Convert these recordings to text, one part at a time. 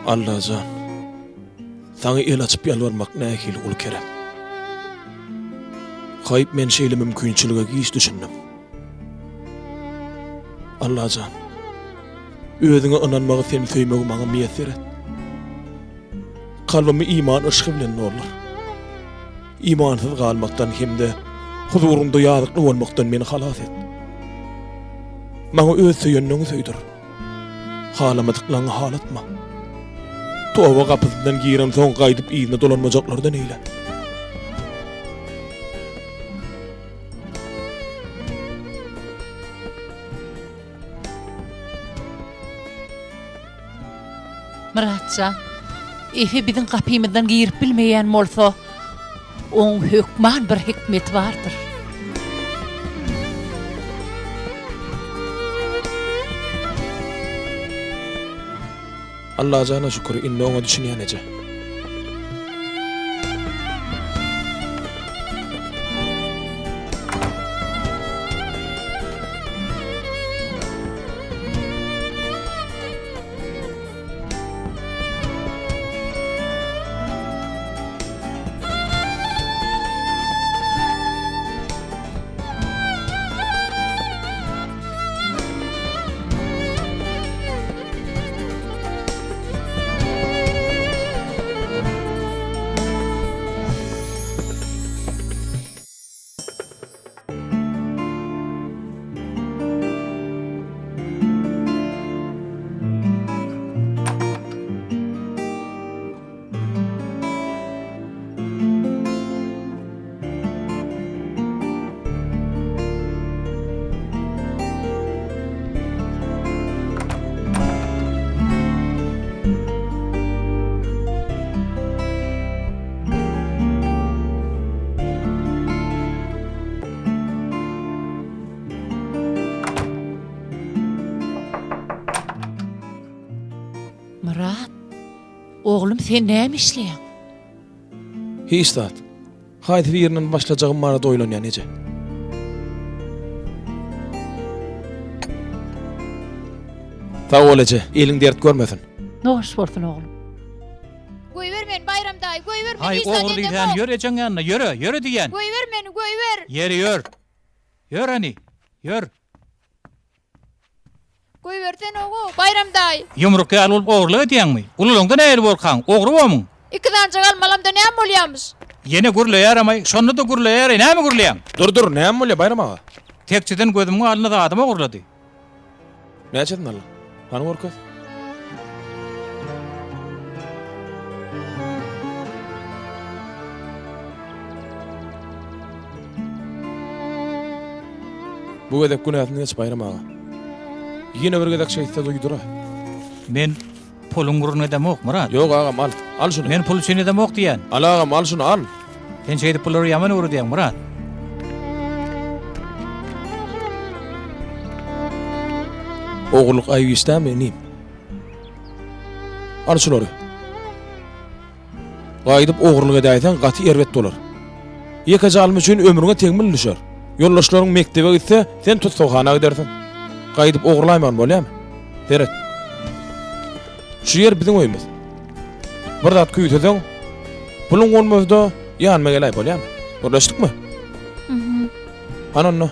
Allajan, saňa el açyp ýalbarmak nähili uly kerem. Haýp men şeýle mümkinçilige giç düşündim. Allajan, özüňe ynanmagy seni söýmegi maňa miýesser et. Kalbymy iman yşgy bilen doldur. Imansyz galmakdan hem-de huzuryňda ýazykly bolmakdan meni halas et. Maňa öz söýenleňi söýdür. Halamadyklaňy halatma. Toba gapysyndan girensoň gaýdyp yzyna dolanmajaklardan eýle. Myratjan, Efe biziň gapymyzdan girip bilmeýän bolsa, oň hökman bir hikmeti bardyr. Allajana şükür, indi oňa düşünýän eje. Myrat, oglum sen näme işleýäň? Hiç zat. Haýsy birinden başlajagym barada oýlanýan eje. Sag bol eje, eliň dert görmesin. Noş bolsun oglum. Goýber meni Baýram daýy, goýber meni Haý, hiç zat ogry edemok. diýsän, ýör ejeň ýanyna, ýöre, ýöre diýýän. Goýber meni, goýber. Ýeri ýör. Ýör hany, ýör. Goýbersene-ow, Baýram daýy. Ýumruk ýaly bolup ogurlyk edýäňmi? Ululaňda nähili borkaň, ogry bomyň? Iki sanjak almalamda näme bolýamyş? Ýene gürleýärem-aý, şonda-da gürleýär-eý, näme gürleýäň? Dur, dur, näme bolýar, Baýram aga? Tekjeden gözümiň alnynda zadymy ogurlady. Näçesini aldyň? Hany görkez. Bu gezek günäsini geç Baýram aga. Ýene bir gezek şeýtse duýdur-a. Men puluň ugruna edemok, Myrat. Ýok agam, al. Al şuny. Men pul üçin edemok diýýän. Al agam, al şuny, al. Sen şeýdip bulary ýaman öwredýäň, Myrat. Ogurlyk aýyp iş dälmi, inim? Al şulary. Gaýdyp ogurlyk edäýseň gaty erbet bolar. Ýekeje alma üçin ömrüňe tegmil düşer. Ýoldaşlaryň mekdebe gitse, sen tussaghana gidersiň. Gaýdyp ogurlaýmagyn bolýamy? Seret. Şu ýer biziň öýümiz. Bir zat küýseseň, puluň bolmasa-da ýanyma geläý bolýamy? Gürleşdikmi? Hany onda.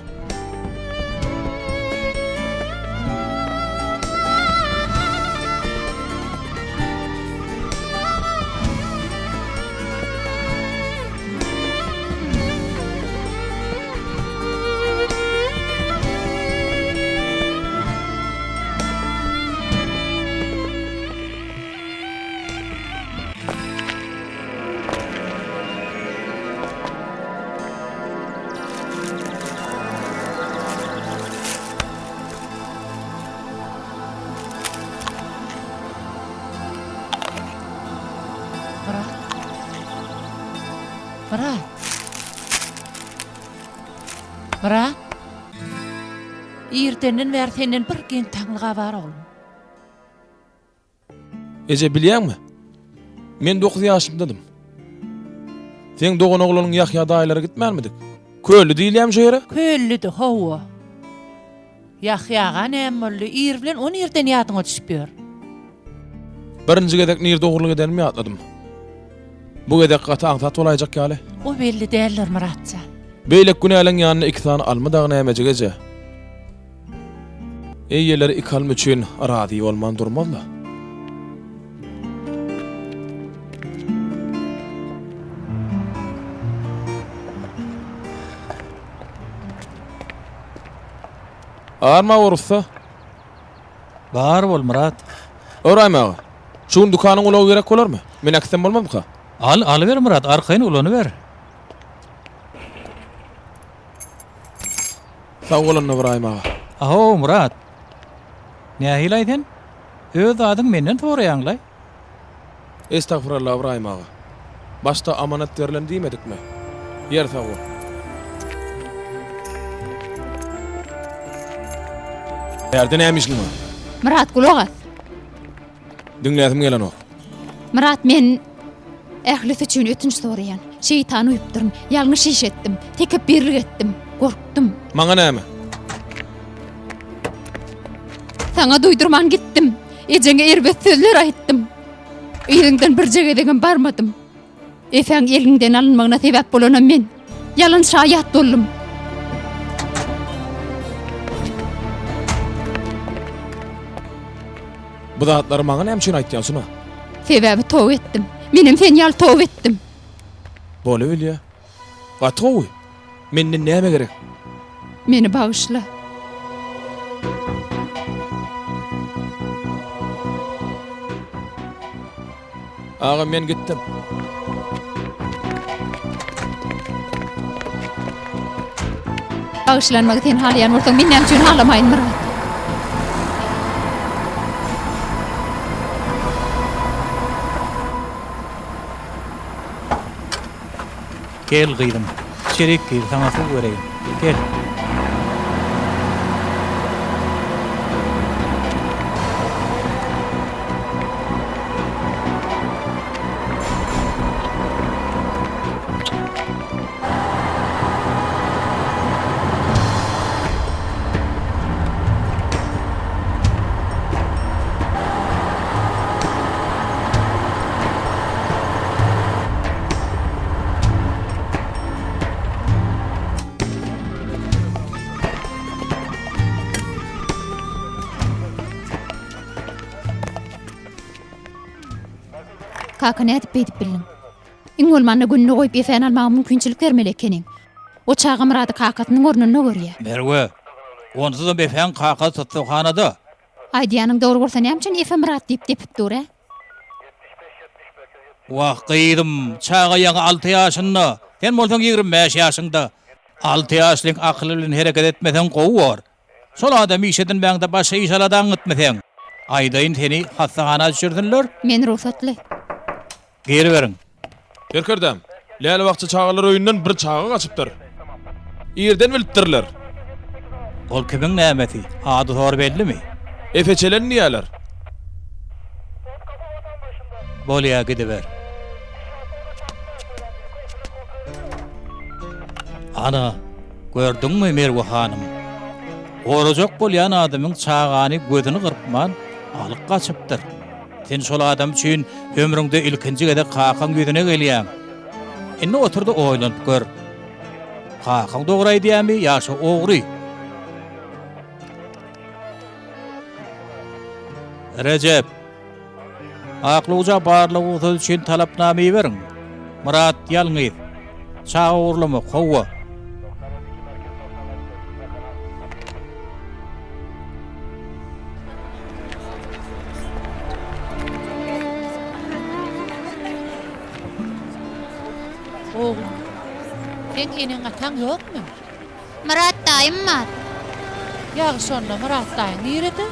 Myrat. Myrat. Myrat. Irdenden bäri senden bir geň taňlyga bar oglum. Eje bilýäňmi? Men dokuz ýaşymdadym. Seň doganoglanyň Ýahýa daýylara gitmänmidik? Kölli diýilýämi şo ýere? Köllüdi, hawa. Ýahýaga näme boldy? Ir bilen o nirden ýadyňa düşüp ýör? Birinji gezek nirde ogurlyk edenimi ýatladym. Bu gezek gaty aňsat bolaýjak ýaly. O belli däldir, Myrat jan. Beýleki günäleň ýanynda iki sany alma dagy nämejik eje? Eýeleri iki alma üçin razy bolman durmaz-la. Arma bor ussa. Bar bol, Myrat. Ybraýym aga, şu gün dükanyň ulagy gerek bolarmy? Men äkitsem bolmazmyka? Al, alyber Myrat, arkaýyn ulanyber. Sag bol onda Ybraýym aga. Ahow, Myrat. Nähili-aý sen? Öz zadyňy menden soraýaň-laý. Estagfuralla Ybraýym aga. Başda amanat berlen diýmedikmi? Ýer sag bol. Bärde näme işiň bar? Myrat gulak as. Diňläsim gelenok. Myrat men ählisi üçin ötünç soraýan. Şeýtana uýupdyryn. Ýalňyş iş etdim. Tekepbirlik etdim. Gorkdum. Maňa näme? Saňa duýdurman gitdim. Ejeňe erbet sözler aýtdym. Yzyňdan birje gezegem barmadym. Efäň eliňden alynmagyna sebäp bolanam men. Ýalan şaýat boldum. Bu zatlary maňa näme üçin aýtýaň, Suna? Sebäbi toba etdim. Menem sen ýaly toba etdim. Bolubilýä. Gaty gowy. Menden näme gerek? Meni bagyşla. Agam men gitdim. Bagyşlanmagy sen halaýan bolsaň, men näme üçin halamaýyn, Myrat? Gel gyzym, içerik gir, saňa suw bereýin. Gel. Kaka nädip beýdip bildiň? Iň bolmanda gününe goýup Efäni almaga mümkinçilik bermeli ekeniň. O çaga Myrady kakasynyň ornunda görýär. Merwe, onsuzam Efäň kakasy tussaghanada. Aýdýanyň dogry bolsa näme üçin Efe Myrat diýip depip dur, ä? Wah, gyzym, çaga ýaňy alty ýaşynda, sen bolsaň 25 ýaşyňda. Alty ýaşlyň akyly bilen hereket etmeseň gowy bor. Şol adamy iş edinmäňde başga iş-aladaň gitmeseň. Aýdaýyn seni hassahana düşürsinler. Men rugsatly. Giriberiň. Serkerdäm, Läle bakja çagalar öýünden bir çaga gaçypdyr. Irden bilipdirler. Ol kimiň nämesi? Ady-sory bellimi? Efe Çelen diýýärler. Bolýa, gidiber. Ana, gördüňmi, Merwe hanym? Gorajak bolýan adamyň çagany gözüni gyrpman alyp gaçypdyr. Sen şol adam üçin ömrüňde ilkinji gezek kakaň ýüzüne gelýäň. Indi otur-da oýlanyp gör. Kakaň dogry aýdýamy ýa şo ogry? Rejep. Aklawja barlag rugsady üçin talapnama iberiň. Myrat ýalňyz. Çaga ogurlamak, hawa. Oglum, seň eneň-ataň ýokmy? Myrat daýym bar. Ýagşy onda, Myrat daýyň nirede?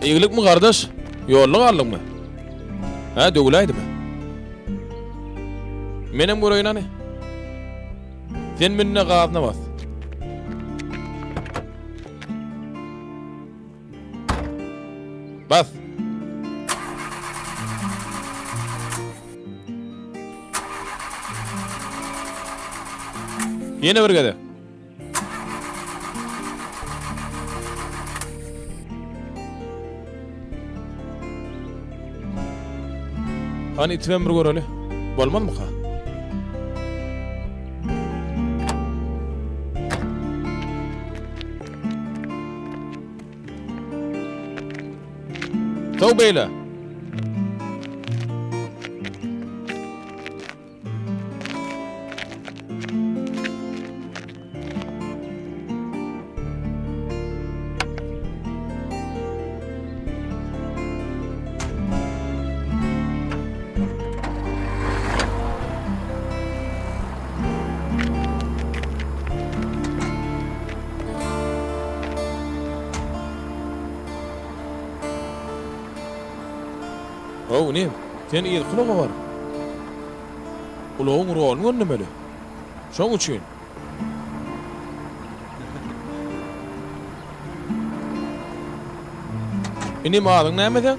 Eýgilikmi gardaş? Ýolda galdyňmy? Hä, döwüläýdimi? Menem göreýin hany. Sen mün-de gazyna bas. Bas. Ýene bir gezek. Hany itibem bir göreli. Bolmazmyka? Sow beýle. How, inim, sen yzky ulaga bar. Ulagyň roluny gönlemeli. Şoň üçin. Inim, adyň näme seň?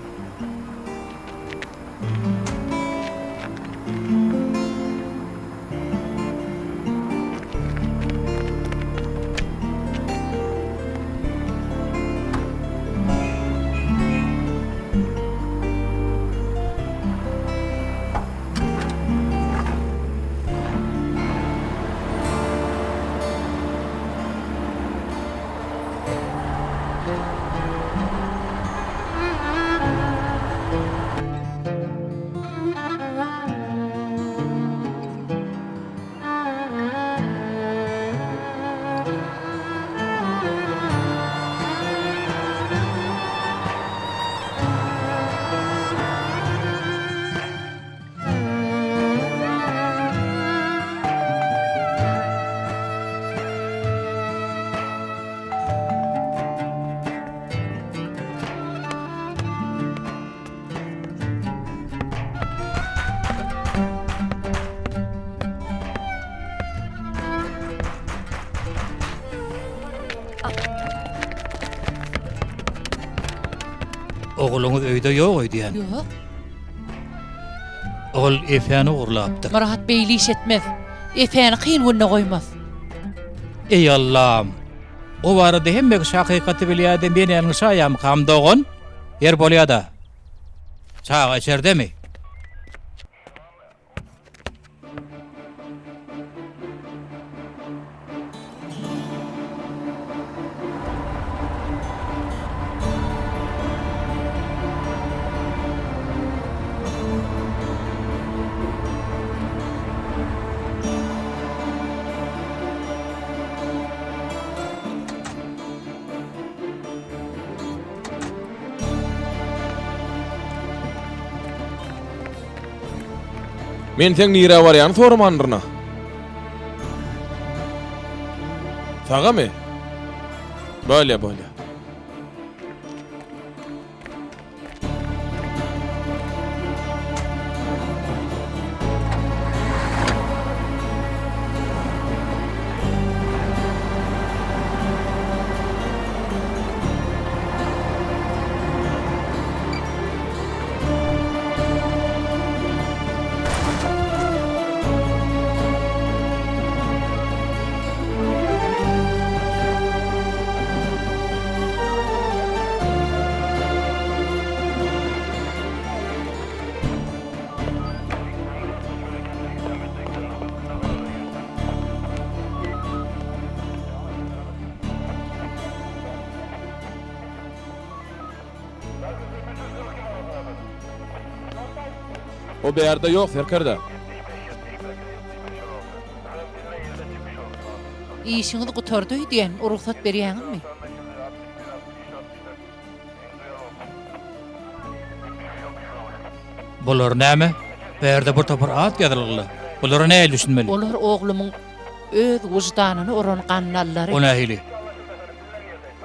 Ogluňyz öýde ýok öýdýän. Ýok. Ol Efäni ogurlapdyr. Myrat beýle iş etmez. Efäni kyn günde goýmaz. Eý Allam! O barada hemme kişi hakykaty bilýärdi, men ýalňyşaýamkam dogan? Ýer bolýada. Çaga içerdemi? Men seň nirä barýany soramandyryn-a. Sagamy? Bolýa, bolýa. O bärde ýok, serkerde. Işiňiz gutardy öýdýän, rugsat berýäňizmi? Bular näme? Bärde bir topar at ýazylgyly. Bulara nähili düşünmeli? Olar oglumyň öz wyždanyny uran gandallary. O nähili?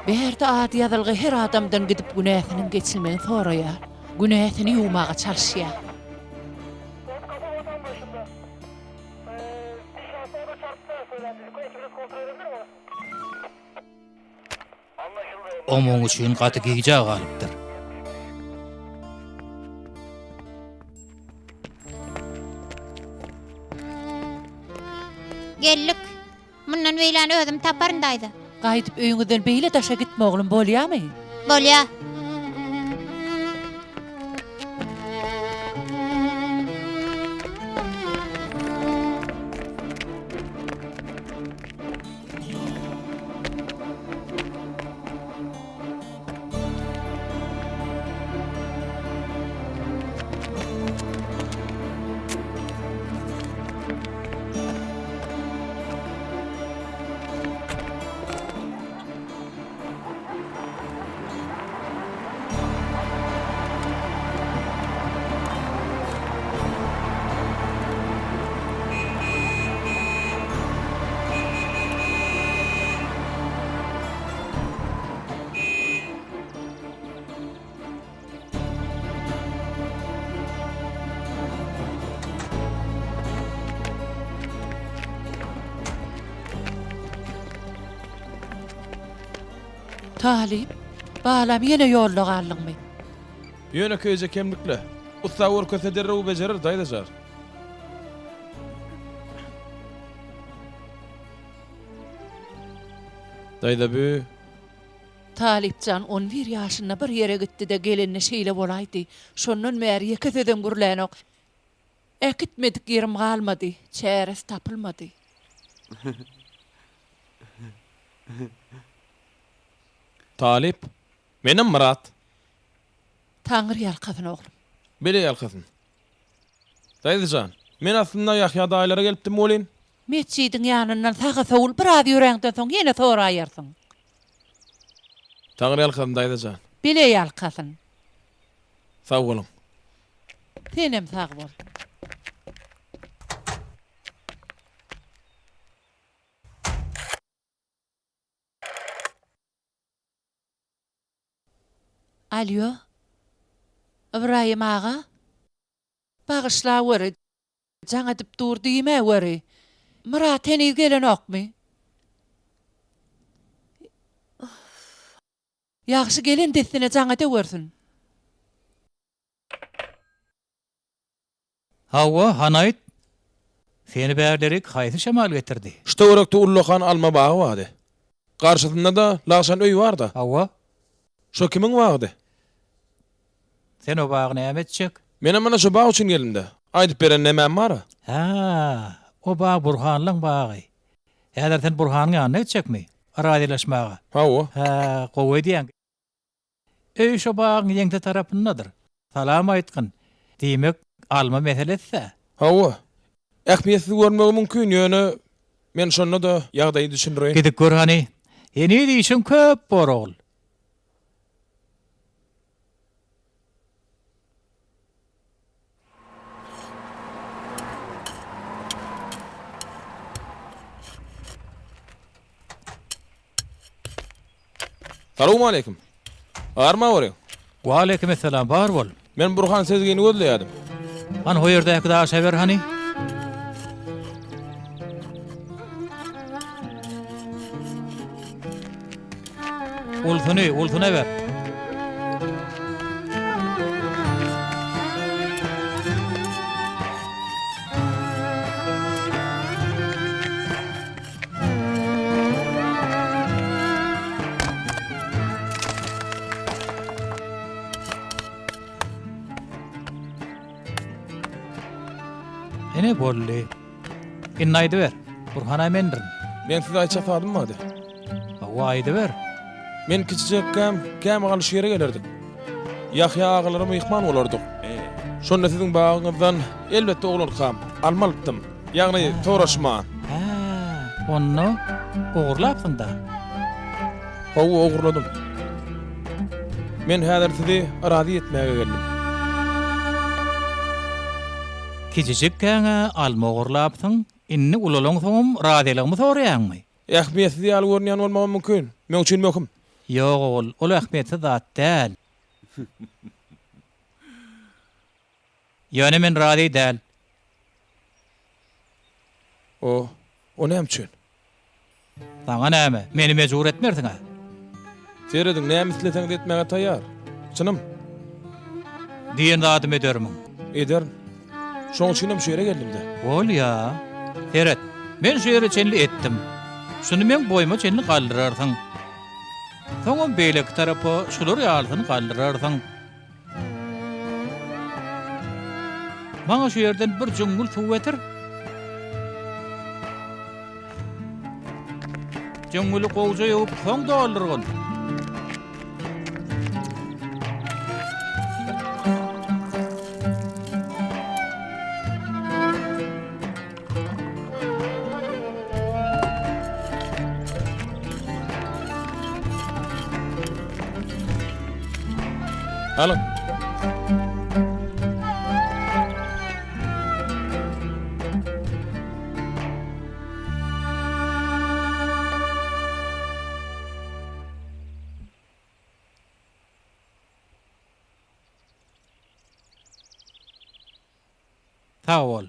Bärde ady ýazylgy her adamdan gidip günäsiniň geçilmegini soraýar. Günäsini ýuwmaga çalyşýar. O muň üçin gaty gijä galypdyr. Geldik. Mundan beýläni özüm taparyn daýza. Gaýdyp öýüňizden beýle daşa gitme oglum bolýamy? Bolýa. Talyp, balam ýene ýolda galdyňmy? Ýönekeýje kemlikle. Ussa görkezse derrew bejerer, daýza jan. Daýza bü. Talypjan on bir ýaşynda bir ýere gitdi-de gelende şeýle bolaýdy. Şondan bäri ýeke sözem gürlänok. Äkitmedik ýerim galmady, çäresi tapylmady. Talyp, Menem Myrat. Taňry ýalkasyn oglum. Bele ýalkasyn. Daýza jan, men aslynda Ýahýa daýylara gelipdim welin. Metjidiň ýanyndan saga sowul, biraz ýöräňden soň ýene soraýarsyň. Taňry ýalkasyn, daýza jan. Bile ýalkasyn. Sag boluň. Senem sag bol. Alýo. Ybraýym aga? Bagyşlaweri, Jaň edip dur diýmäweri. Myrat heniz gelenokmy? Ýagşy gelen dessine jaň edewersin. Hawa, hany aýt. Seni bärlerik haýsy şemal getirdi? Şu töwerekde ullakan alma bagy bardy. Garşysynda-da lagşan öý bar-da. Hawa. Şo kimiň bagydy? Sen o bagy näme etjek? Menem mana şo bag üçin geldim-dä. Aýdyp beren nämäm bar-a? Hä, o bag Burhanlaň bagy. Häzir sen Burhanyň ýanyna gitjekmi? Razylaşmaga. Hawa. Hä, gowy edýäň. Öý şo bagyň ýeňse tarapyndadyr. Salam aýtgyn. Diýmek, alma meselesi-dä. Hawa. Ähmiýetsiz görünmegi mümkin, ýöne men şonda-da ýagdaýy düşündireýin. Gidip gör hany. Heniz işiň köp bor, ogul. Salowmaleýkim. Barma görüň. Waleýkimessalam, bar bol. Men Burhan Sezgini gözleýärdim. Hany ho ýerdäki daşa ber hany. Ulusyny, ulusyna ber. Ine boldy. Indi aýdyber. Burhan-a mendirin. Men size aýtjak zadym bardy. Hawa, aýdyber. Men kiçijekkäm kämahal şu ýere gelerdik. Ýahýa agalara myhman bolardyk. Şonda siziň bagyňyzdan, elbetde oglankam, alma alypdym. Ýagny soraşman. Hä, onda ogurlapsyň-da? Hawa, ogurladym. Men häzir sizi razy etmäge geldim. Kiçijikkäň-ä alma ogurlapsyň, indi ulalaňsoňam razylygymy soraýaňmy? Ähmiýetsiz ýaly görünýän bolmagam mümkin. Meň üçin möhüm. Ýok ogul, ol ähmiýetsiz zat däl. Ýöne men razy däl. O, o näme üçin? Saňa näme, meni mejbur etmersiň-ä? Serediň, näme isleseňiz etmäge taýýar. Çynym. Diýen zadymy edermiň? Ederin. Şoň üçinem şu ýere geldim-dä. Bolýa. Seret, men şu ýere çenli etdim. Şuny meň boýuma çenli galdyrarsyň. Soňam beýleki tarapa şular ýalysyny galdyrarsyň. Maňa şu ýerden bir jüňňül suw getir. Jüňňüli gowja ýuwup, soň doldurgyn. Alyň. Sag bol.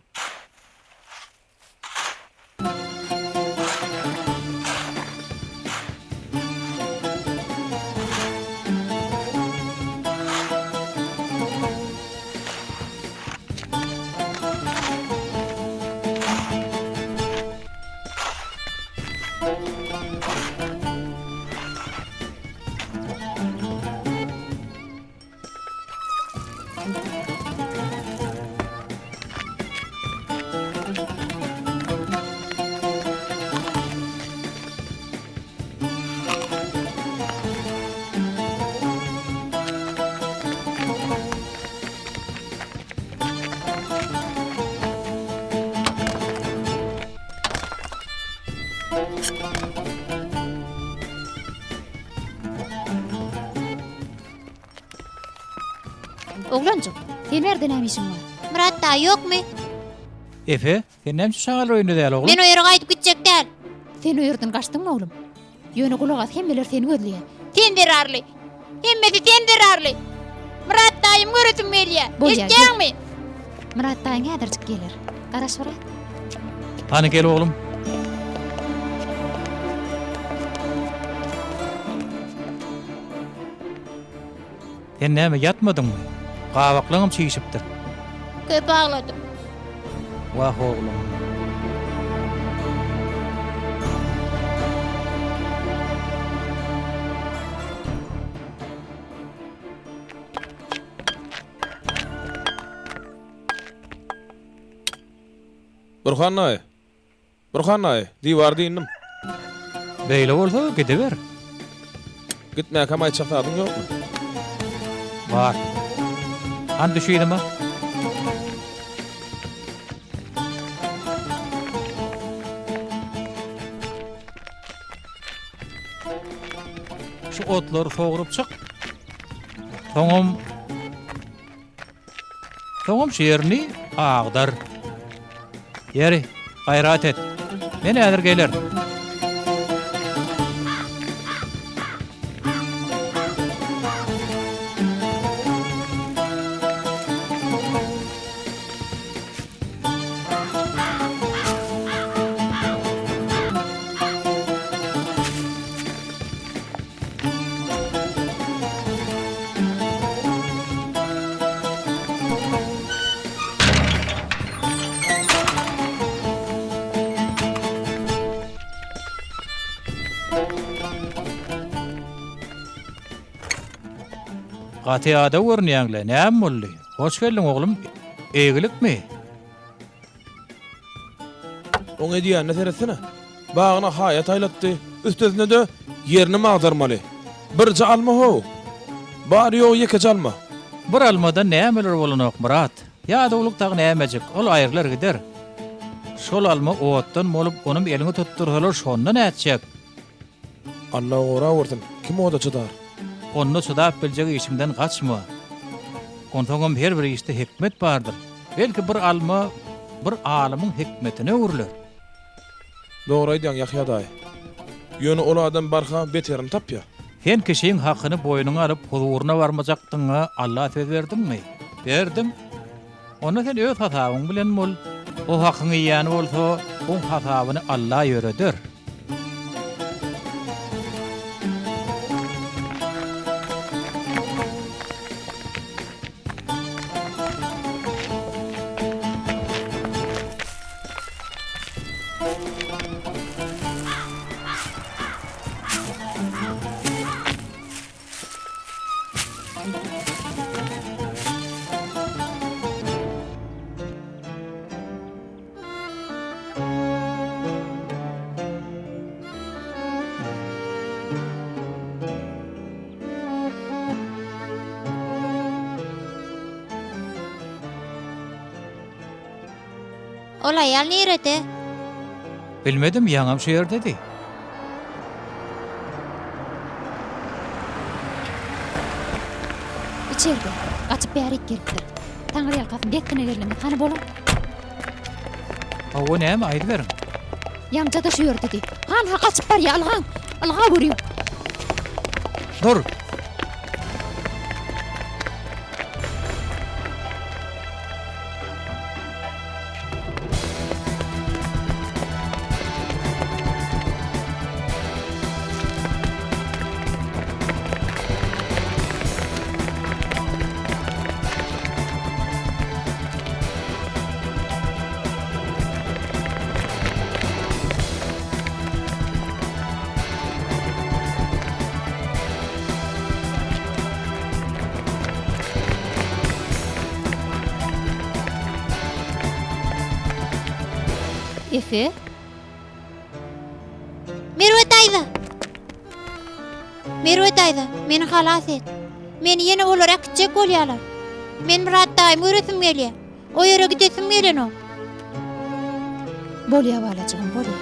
Oglanjyk, sen bärde näme işiň bar? Myrat daýy ýokmy? Efe, sen näme üçin çagalar öýünde däl oglum? Men o ýere gaýdyp gitjek däl. Sen o ýerden gaçdyňmy oglum? Ýöne gulak as, hemmeler seni gözleýär. Sen zerarly. Hemmesi sen zerarly. Myrat daýymy göresim gelýär. Bolýar, Eşitýäňmi? Myrat daýyň häzirjik geler. Garaş biraz. Hany gel oglum. Sen näme ýatmadyňmy? Gabaklaňam çişipdir. Köp agladym. Wah oglum. Burhan daýy. Burhan daýy, diwar dynnym. Beýle bolsa gidiber. Gitmäkäm aýtjak zadyň ýokmy? Bar. Hany düş yzyma. Şu otlary sogrup çyk. Soňam Soňam şu ýerini agdar. Ýeri, gaýrat et. Men häzir gelerin. Gaty ýadaw görünýäň-le, näme boldy? Hoş geldiň, oglum. Eýgilikmi? Oň edýänine seretsene. Bagyna haýat aýlatdy. Üstesine-de ýerinem agdarmaly. Birje alma how. Bary-ýogy ýekeje alma. Bir almadan nämeler bolanok, Myrat. Ýadawlyk dagy nämejik, ol aýrylar gider. Şol alma otdan bolup, onam eliňe tutdursalar, şonda nätjek? Alla gorawersin, kim oda çydar? Onda çydap biljek işiňden gaçma. Onsoňam her bir işde hikmet bardyr. Belki bir alma bir alymyň hikmetine öwrüler. Dogry aýdýaň, Ýahýa daýy. Ýöne ol adam barha beterini tapýar. Sen kişiň hakyny boýnuňa alyp huzuryna barmajakdygyňa Alla söz berdiňmi? Berdiň. Onda sen öz hasabyň bilen bol. O hakyňy iýen bolsa, oň hasabyny Alla ýöreder. Ol aýal nirede? Bilmedim, ýaňam şu ýerdedi. Içerde. Gaçyp bärik gelipdir. Taňryýalkasyn dessine geldiňiz. Hany boluň. Hawa, näme, aýdyberiň. Ýaňja-da şu ýerdedi. Hanha, gaçyp barýa, ylgaň. Ylga görüň. Dur! Efe? Merwe daýza! Merwe daýza, meni halas et. Meni ýene olar äkitjek bolýarlar. Men Myrat daýymy göresim gelýär. O ýere gidesim gelenok. Bolýa balajygym, bolýa.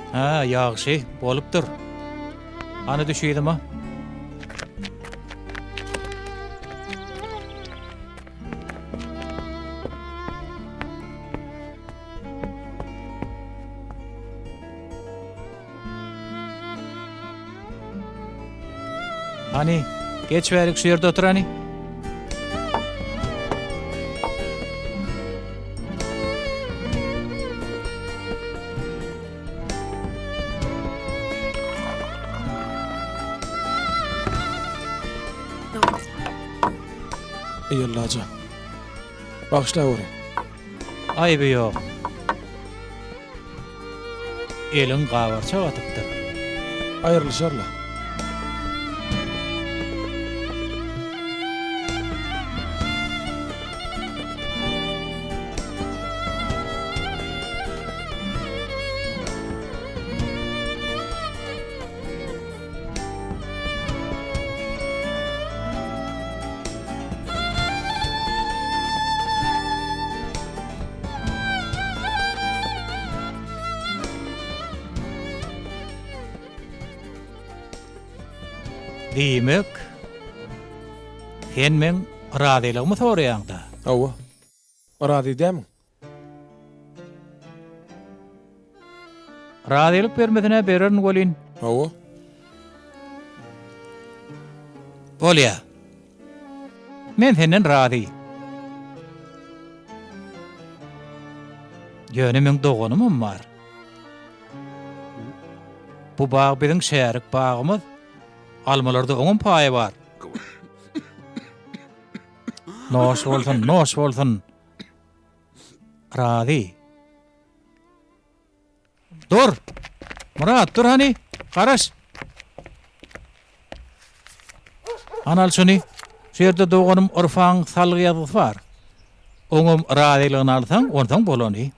Hä, ýagşy, bolupdyr. Hany düş yzyma. Hany, geç bärik şu ýerde otur hany. Eý Allajan. Bagyşlaweri. Aýby ýok. Eliň gabarça batypdyr. Aýrylyşarlar. Diýmek, sen meň razylygymy soraýaň-da? Hawa. Razy dämiň? Razylyk bermesine bererin welin. Hawa. Bolýa. Men senden razy. Ýöne meň doganymam bar. Bu bag biziň şärik bagymyz. Almalarda oňam paýy bar. Noş bolsun, noş bolsun. Razy. Dur! Myrat, dur hany, garaş. Hany al şuny. Şu ýerde doganym Urfaň salgy ýazgysy bar. Oňam razylygyny alsaň, onsoň bolany.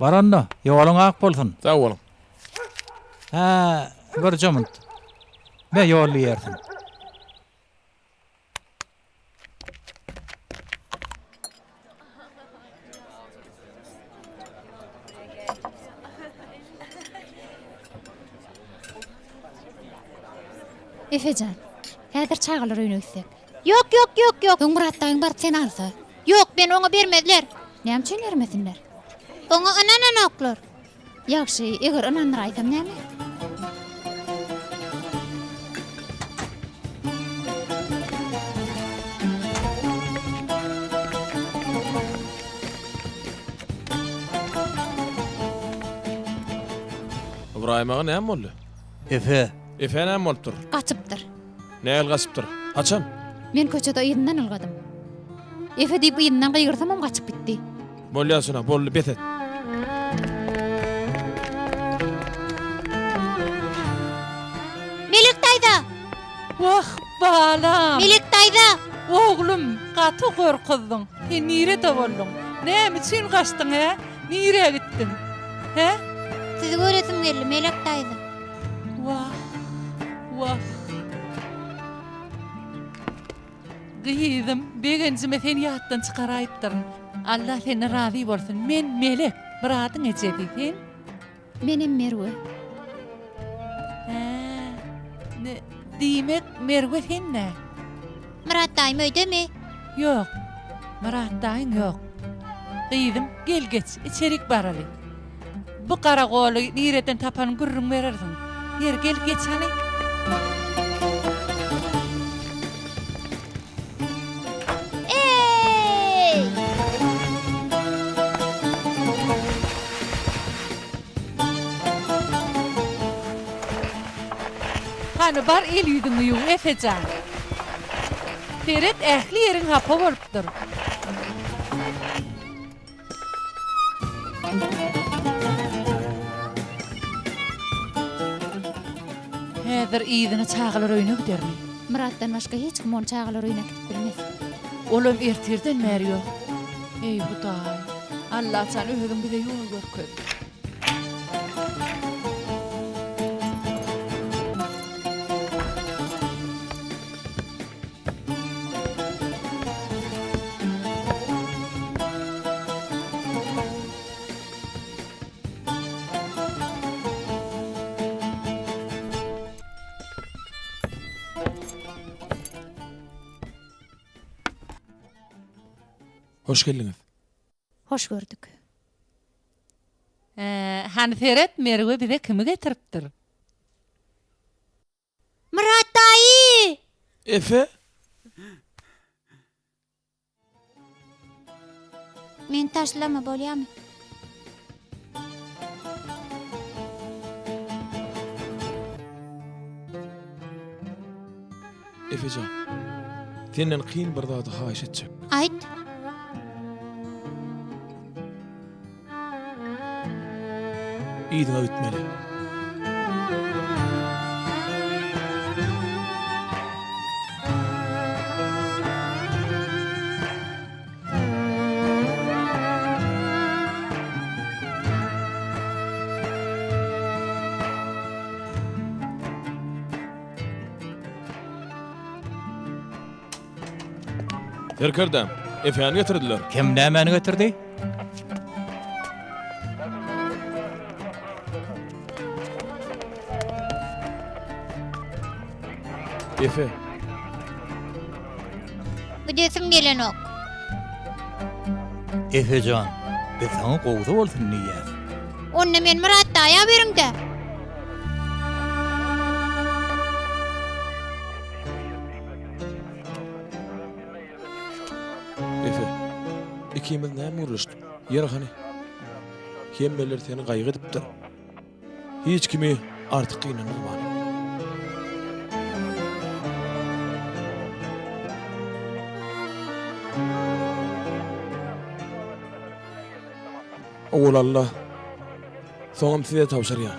Bar onda, ýoluň ak bolsun. Sag boluň. Hä. Birje munt. Me ýolly ýersiň. Efe jan, häzir çagalar öýüne gitsek. Ýok, ýok, ýok, ýok. Soň Myrat daýyň baryp seni alsa. Ýok, meni oňa bermezler. Näme üçin bermesinler? Oňa ynananoklar. Ýagşy, eger ynandyraýsam näme? Ybraýym aga näme boldy? Efe. Efe näme bolupdyr? Gaçypdyr. Nähili gaçypdyr? Haçan? Men köçede yzyndan ylgadym. Efe diýip yzyndan gygyrsamam gaçyp gitdi. Bolýa Sona, boldy, bes et. Melek daýza! Wah, balam! Melek daýza! Oglum, gaty gorkuzdyň. Sen nirede bolduň? Näme üçin gaçdyň, hä? Nirä gitdiň? Hä? Sizi göresim geldi, Melek daýza. Wah, wah. Gyzym, begenjime seni ýatdan çykaraýypdyryn. Alla senden razy bolsun. Men Melek, Myradyň ejesi. Sen? Menem Merwe. Hä, ne, diýmek, Merwe sen-dä? Myrat daýym öýdemi? Ýok, Myrat daýyň ýok. Gyzym, gel geç, içerik baraly. Bu garagoly nireden tapanyň gürrüň berersiň. Ýeri, gel, geç hany. Eý! Hany, bar el-ýüzüňi ýuw, Efe jan. Seret, ähli ýeriň hapa bolupdyr. Häzir yzyna çagalar öýüne gidermi? Myratdan başga hiç kim ony çagalar öýüne äkidip bilmez. Olam ertirden bäri ýok. Eý, Hudaý! Allajan, özüň bize ýol görkez. Hoş geldiňiz. Hoş gördük. Hany seret, Merwe bize kimi getiripdir? Myrat daýy! Efe? Meni taşlama bolýamy? Efejan, senden kyn bir zady haýyş etjek. Aýt. Yzyňa gitmeli. Serkerdäm, Efäni getirdiler. Kim nämäni getirdi? Efe. Gidesim gelenok. Efe jan, biz saňa gowusy bolsun diýýäs. Onda men Myrat daýa beriň-dä. Efe, ikimiz näme gürleşdik? Ýeri hany? Hemmeler seni gaýgy edipdir. Hiç kimi artyk gynandyrman. Owal Alla, soňam size tabşyrýan.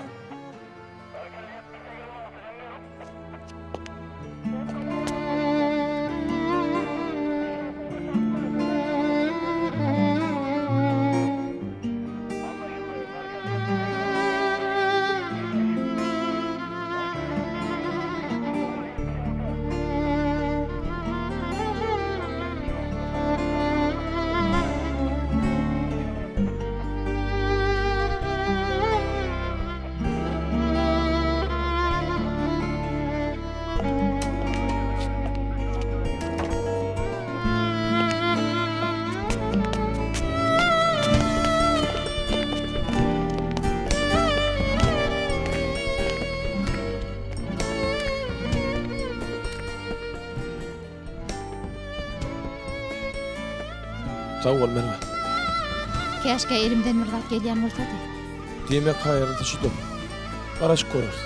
Sag bol Merwe. Käşgä elimden bir zat gelýän bolsady. Diýmek haýyrlysy şudur. Garaşyp göreris.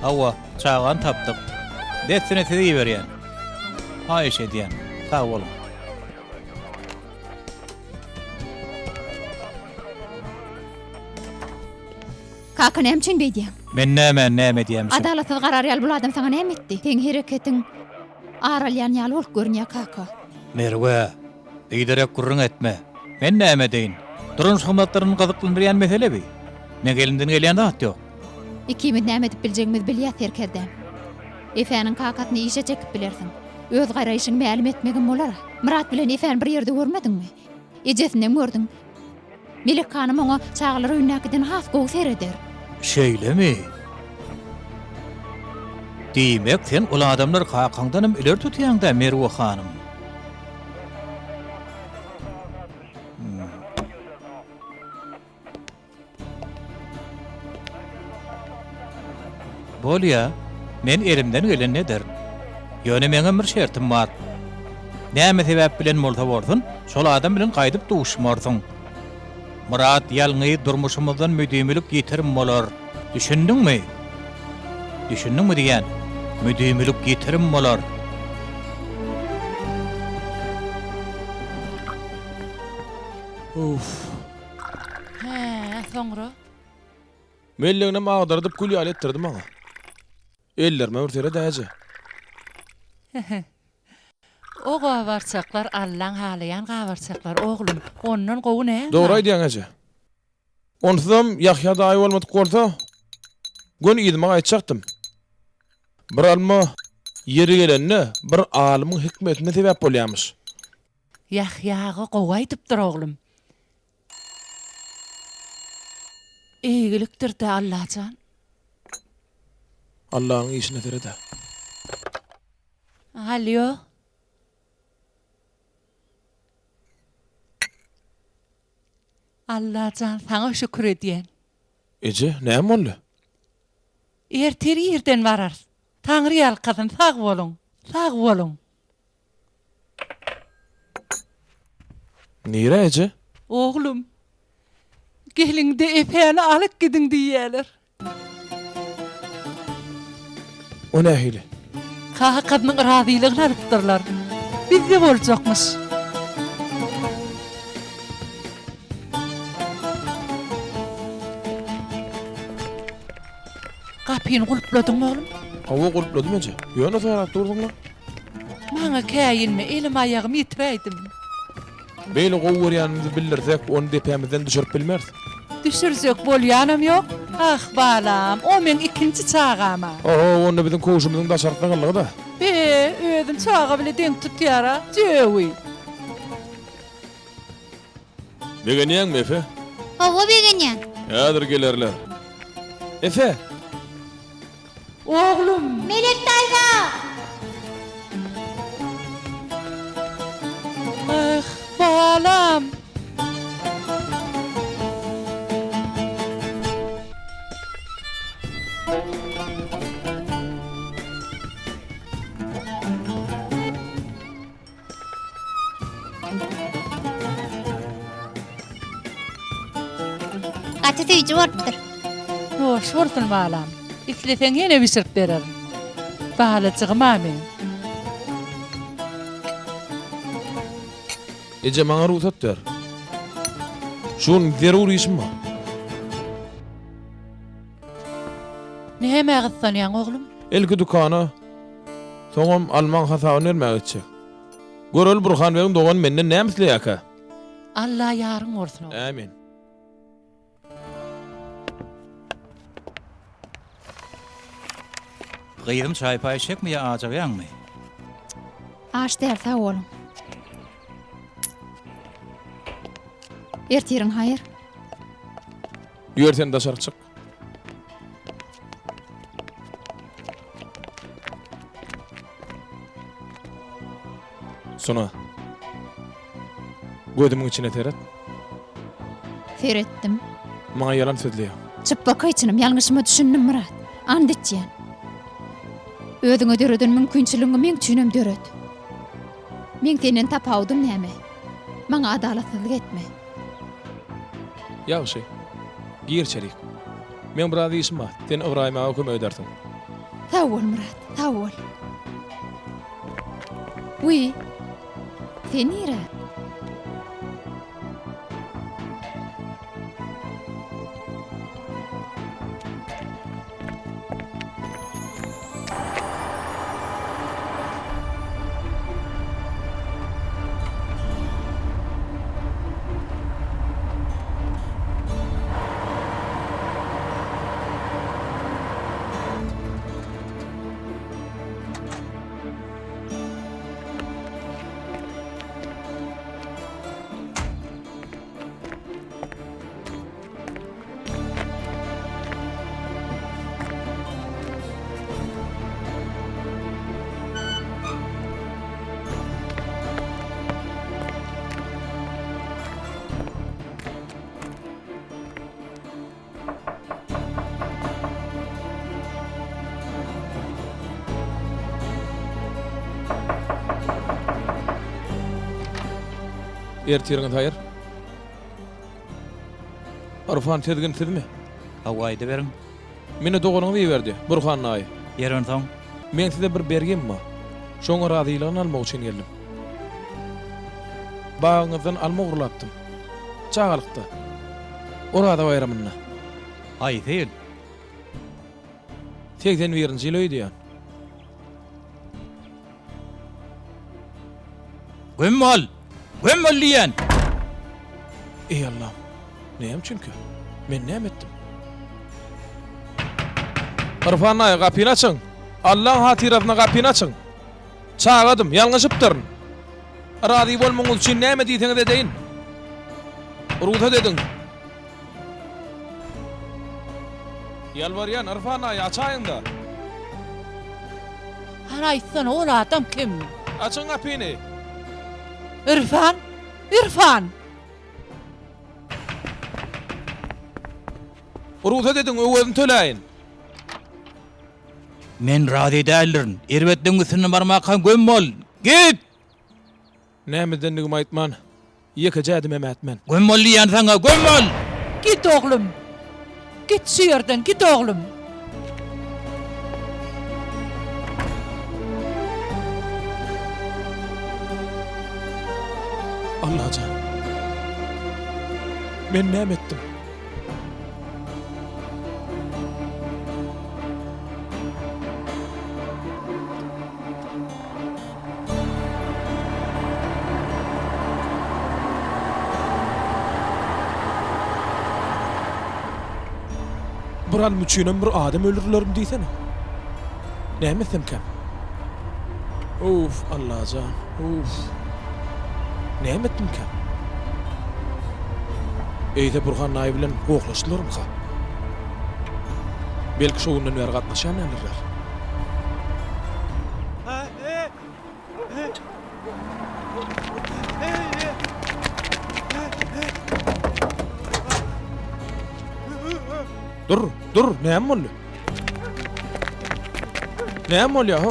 Hawa, çagany tapdyk. Dessine sizi iberýän. Haýyş edýän, sag boluň. Kaka näme üçin beýdýäň? Men nämäni näme edýämişim? Adalatsyz garar ýaly bul adam saňa näme etdi? Seň hereketiň ar alýan ýaly bolup görünýär kaka. Merwe, biderek gürrüň etme. Men näme edeýin? Durmuş hyzmatlaryny gyzyklandyrýan mesele bi. Meň elimden gelýän zat ýok. Ikimiz näme edip biljegimizi bilýäs serkerdäm. Efäniň kakasyny işe çekip bilersiň. Öz garaýşyňy mälim etmegem bolar. Myrat bilen Efäni bir ýerde görmediňmi? Ejesinem gördüň. Melek hanym oňa çagalar öýündäkiden has gowy sereder. Şeýlemi? Diýmek, sen ol adamlary kakaňdanam ileri tutýaň-da, Merwe hanym? Bolýa, men elimden gelenini ederin. Ýöne meňem bir şertim bar. Näme sebäp bilen bolsa bolsun, şol adam bilen gaýdyp duşmarsyň. Myrat ýalňyz durmuşymyzdan müdimilik ýitirim bolar. Düşündiňmi? Düşündiňmi diýýän? Müdimilik ýitirim bolar. Uff. Hä, soňra? Melleginem agdardyp gül ýaly etdirdi maňa. Ellerime bir sered äje. O gabarçaklar Allaň halaýan gabarçaklary oglum. Ondan gowy näme bar? Dogry aýdýaň eje. Onsuzam Ýahýa daýy bolmadyk bolsa, göni yzyma gaýtjakdym. Bir alma ýeri gelende bir alymyň hikmetine sebäp bolýamyş. Ýahýa aga gowy aýdypdyr oglum. Eýgilikdir-dä Allajan. Allanyň işine sered-ä. Alýo. Allajan saňa şükür edýän. Eje, näme boldy? Ertir irden bararys. Taňry ýalkasyn, sag boluň. Sag boluň. Nirä eje? Oglum, geliň-de Epäni alyp gidiň diýýäler. O nähili? Kakasynyň razylygyny alypdyrlar. Bizde boljakmyş. Gapyny gulpladyňmy, oglum? Hawa, gulpladym eje. Ýöne sorap dursuň-la. Maňa käýinme, elim-aýagymy ýitiräýdim. Beýle gowy görýänimizi bildirsek, ony depämizden düşürip bilmeris. Düşürjek bolýanam ýok. Ah, balam, o meň ikinji çagam-a. Oho, onda biziň köwşümiziň daşarky zyňyllygy-da. Be, özüni çaga bile deň tutýar-a, jöwi. Begenýäňmi, Efe? Hawa, begenýän. Häzir gelerler. Efe! Oglum! Melek daýza! Ah, balam! Gaty süýji bolupdyr. Hoş bolsun balam. Isleseň ýene bişirip bererin. Balajygym-a meň. Eje maňa rugsat ber. Şu gün zerur işim bar. Nämä gyssanýaň oglum? Ilki dükana, soňam almaň hasabyny bermäge gitjek. Göreli Burhan begiň dogany menden näme isleýärkä? Alla ýaryň bolsun oglum. Ämin. Gyzym çaý-paý içjekmi ýa ajygýaňmy? Aç däl sag boluň. Ertiriň haýyr. Ýör sen daşary çyk. Sona. Gözümiň içine seret. Seretdim. Maňa ýalan sözleýäň. Çypbakaý çynym, ýalňyşyma düşündim Myrat. Ant içýän. Özüňe döreden mümkinçiligiňi meň üçinem döret. Meň senden tapawudym näme? Maňa adalatsyzlyk etme. Ýagşy. Gir içerik. Meň biraz işim bar. Sen Ybraýym aga kömek edersiň. Sag bol, Myrat, sag bol. Wiý, sen nirä? Ertiriňiz haýyr. Arfan Sezgin sizmi? Hawa aýdyberiň. Meni doganyňyz iberdi, Burhan daýy. Ýeri onsoň? Meň size bir bergim bar. Şoňa razylygyny almak üçin geldim. Bagyňyzdan alma ogurlapdym. Çagalykda. Oraza baýramynda. Haýsy ýyl? 81-nji ýyl öýdýän. Göm bol! Göm bol diýýän! Eý Allam! Näme üçinkä? Men näme etdim? Irfan daýy, gapyny açyň! Allaň hatyrasyna gapyny açyň! Çagadym, ýalňyşypdyryn. Razy bolmagyňyz üçin näme diýseňiz edeýin. Rugsat ediň. Ýalbarýan, Irfan daýy, açaýyň-da! Hany aýtsana, ol adam kim? Açyň gapyny! Irfan! Irfan! Rugsat ediň, öwezini töläýin. Men razy däldirin. Erbetligiň üstünden barmakaň göm bol! Git! Näme edendigimi aýtman, ýekeje ädimem ätmen. Göm bol diýýän saňa, göm bol! Git oglum! Git şu ýerden, git oglum! Allajan! Men näme etdim? Bir alym üçinem bir adam öldürilermi diýsene. Näme etsemkäm? Uf, Allajan, uf. Näme etdimkäm? Eýse Burhan daýy bilen gohlaşdylarmyka? Belki şo günden bäri gatnaşýan däldirler. Dur, dur, näme boldy? Näme bolýar, ho?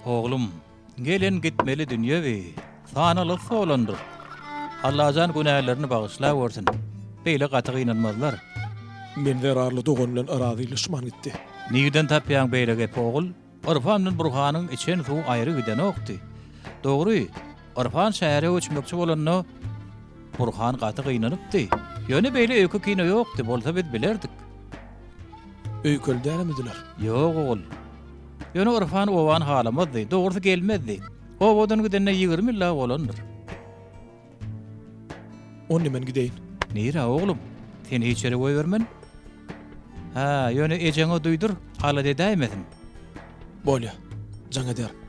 Oglum, gelen gitmeli dünýe bi. Sanalysy bolandyr. Allajan günälerini bagyşlawersin. Beýle gaty gynanmazlar. Men zerarly dogan bilen razylaşman gitdi. Nirden tapýaň beýle gepi ogul? Yrfan bilen Burhanyň içen suwy aýry gidenokdy. Dogry, Yrfan şähere göçmekçi bolanda, Burhan gaty gynanypdy. Ýöne beýle öýke-kine ýokdy, bolsa biz bilerdik. Öýkeli dälmidiler? Ýok, ogul. Ýöne Yrfan obany halamazdy, dogrusy gelmezdi. Obadan gidenine 20 ýyl-a bolandyr. Onda men gideýin. Nirä, oglum? Seni hiç ýere goýbermen. Hä, ýöne ejeňe duýdur, alada edäýmesin. Bolýa, jaň ederin.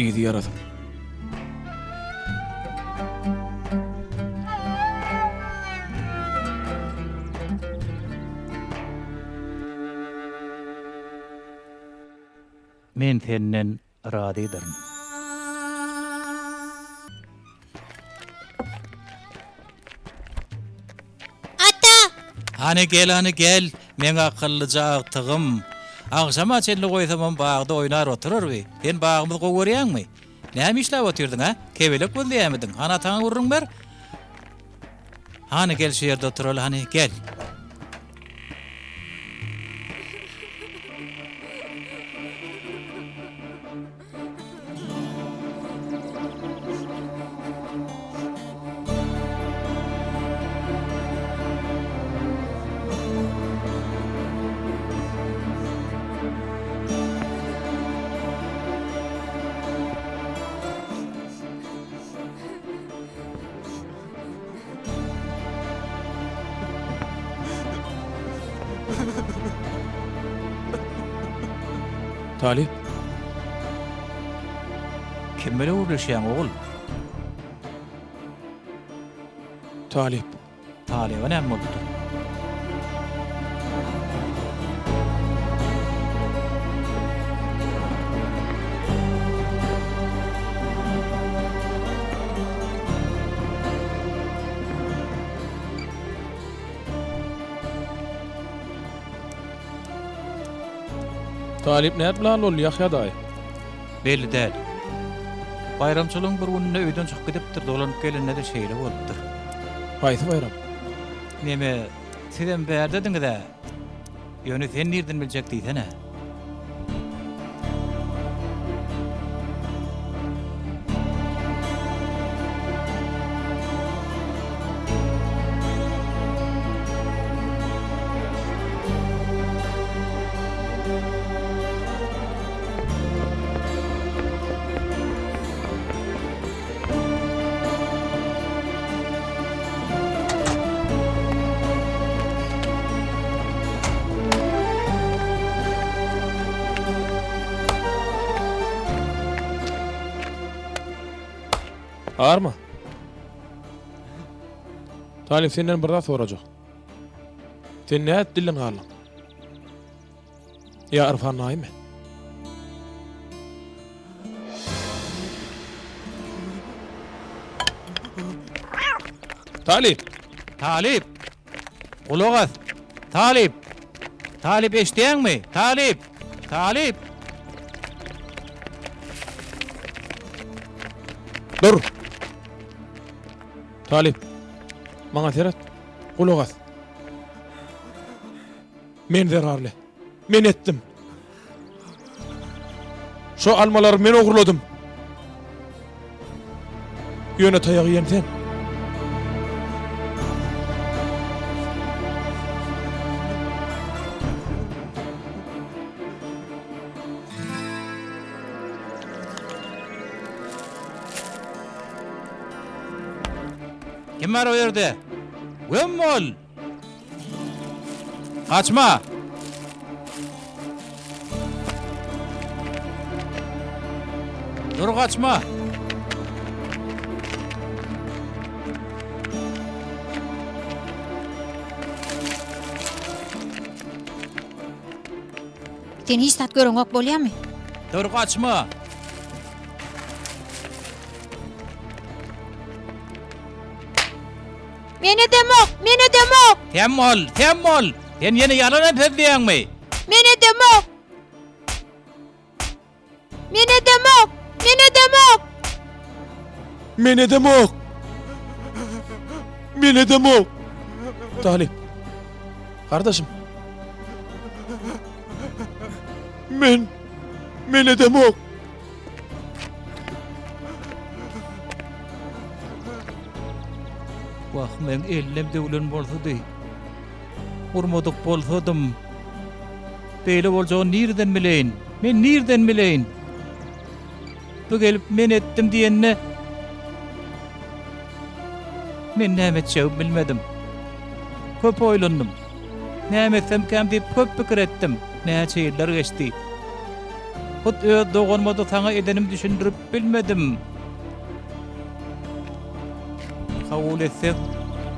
Yzy ýarasyn. Men senden razydyryn. Ata! Hany gel, hany gel, meň akyllyja agtygym. Agşama çenli goýsamam bagda oýnar oturar bi. Sen bagymyzy gowy görýäňmi? Näme işläp otyrdyň, hä? Kebelek gözleýärmidiň? Hany ataňa gürrüň ber. Hany gel şu ýerde oturaly, hany gel. Talyp. Kim bilen gürleşýäň, ogul? Talyp. Talyba näme bolupdyr? Talyp nädip lal boldy, Ýahýa daýy? Belli däl. Baýramçylygyň bir gününde öýden çykyp gidipdir, dolanyp gelende-de şeýle bolupdyr. Haýsy baýram? Neme, sizem bärdediňiz-ä. Ýöne sen nirden biljek diýsene. Arma. Talyp senden bir zat sorajak. Sen nädip dilden galdyň? Ýa Irfan daýymy? Talyp! Talyp! Gulak as! Talyp! Talyp eşidýäňmi? Talyp! Talyp! Dur! Talyp! Maňa seret. Gulak as. Men zerarly. Men etdim. Şo almalary men ogurladym. Ýöne taýagy iýen sen. Kim bar o ýerde? Göm bol! Gaçma! Dur gaçma! Sen hiç zat göreňok bolýamy? Dur gaçma! Men edemok, men edemok. Sen bol, sen bol. Sen ýene ýalan hem sözleýäňmi? Men edemok. Men edemok, men edemok. Men edemok. Men edemok. Talyp. Gardaşym. Men men edemok. Wah, meň ellem döwlen bolsady. Urmadyk bolsadym. Beýle boljagyny nireden bileýin? Men nireden bileýin? Bu gelip men etdim diýende men näme etjegimi bilmedim. Köp oýlandym. Näme etsemkäm diýip köp pikir etdim. Näçe ýyllar geçdi. Hut öz doganyma-da saňa edenimi düşündirip bilmedim. Kabul etseň,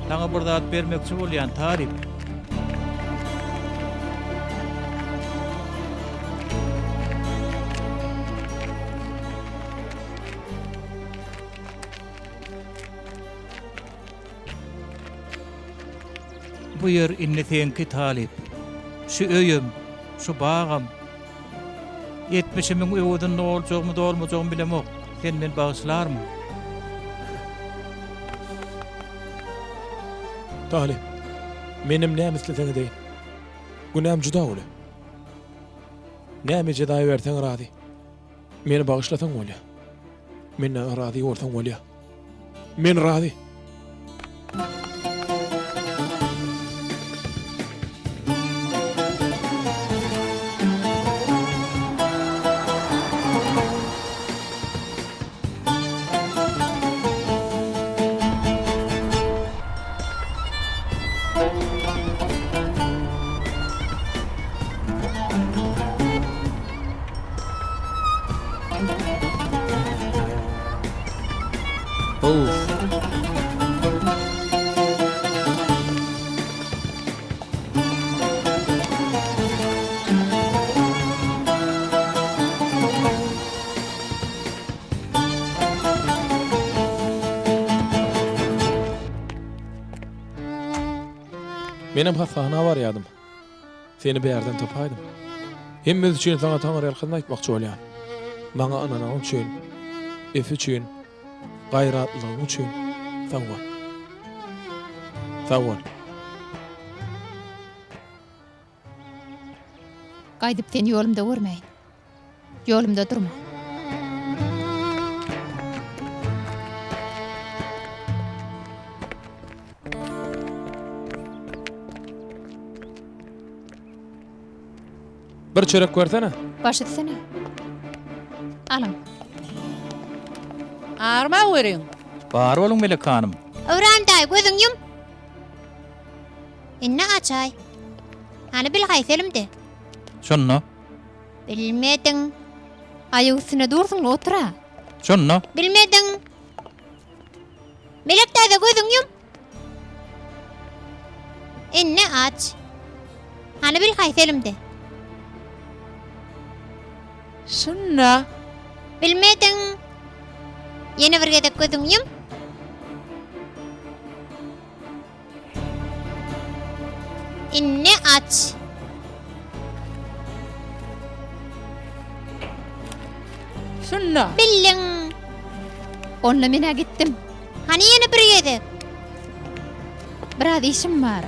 saňa bir zat bermekçi bolýan, Taryp. Bu ýer indi seňki, Talyp. Şu öýem, şu bagam. Etmişimiň öwezini doljagymy, dolmajagymy bilemok. Sen meni bagyşlarmyň? Talyp, menem näme isleseň edeýin. Günäm juda uly. Näme jeza berseň razy. Meni bagyşlasaň bolýar. Menden razy bolsaň bolýar. Men razy. Menem hassahana barýadym. Seni bärden tapaýdym. Hemmesi üçin saňa taňryýalkasyn aýtmakçy bolýan. Maňa ynananyň üçin, Efi üçin, gaýratlylygyň üçin sag bol. Sag bol. Gaýdyp seni ýolumda görmäýin. Ýolumda durma. Bir çörek bersene. Baş üstüne. Alyň. Arma weriň. Bar boluň Melek hanym. Öwran daýy gözüňi ýum. Indi açaý. Hany bil haýsy elimde. Şonda. Bilmediň. Aýak üstünde dursuň-la otur-a. Şonda. Bilmediň. Melek daýza gözüňi ýum. Indi aç. Hany bil haýsy elimde? Şunda. Bilmediň. Ýene bir gezek gözüňi ýum. Indi aç. Şunda. Bildiň. Onda men-ä gitdim. Hany ýene bir gezek. Biraz işim bar.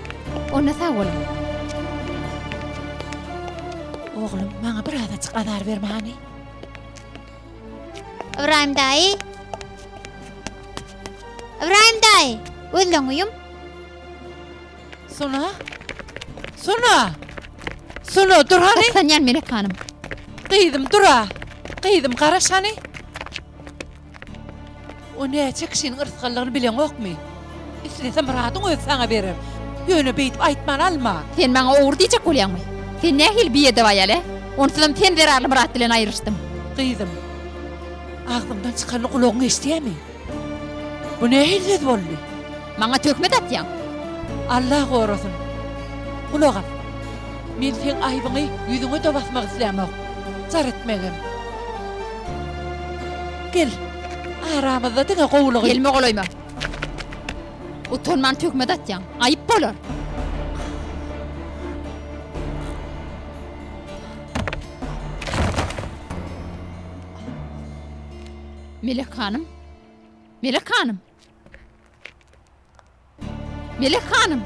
Onda sag boluň. Oglum, maňa birazajyk azar berme hany. Ybraýym daýy. Ybraýym daýy, gözleňi ýum. Sona? Sona! Sona, dur hany. Gyssanýan Melek hanym. Gyzym, dur-a. Gyzym, garaş hany. O näçe kişiniň yrsgallygyny bileňokmy? Islese Myradyň özi saňa berer. Ýöne beýdip aýtman alma. Sen maňa ogry diýjek bolýaňmy? Sen nähili biedep aýal, ä? Onsuzam sen zerarly Myrat bilen aýrylyşdym. Gyzym, agzyňdan çykanyny gulagyň eşidýämi? Bu nähili söz boldy? Maňa töhmet atýaň. Allah gorasyn. Gulak as. Men seň aýbyňy ýüzüňe-de basmak islämok. Jar etmegem. Gel, aramyzda diňe gowulygy. Gelme golaýyma. Utanman töhmet atýaň. Aýyp bolar. Melek hanym. Melek hanym. Melek hanym!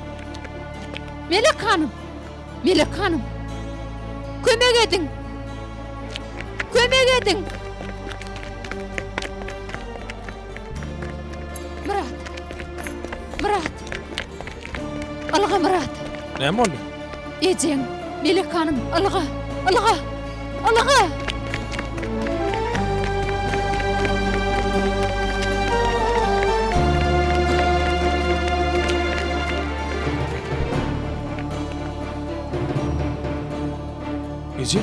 Melek hanym! Melek hanym! Kömek ediň! Kömek ediň! Myrat! Myrat! Ylga Myrat! Näme boldy? Ejeň, Melek hanym, ylga! Ylga! Ylga! Eje?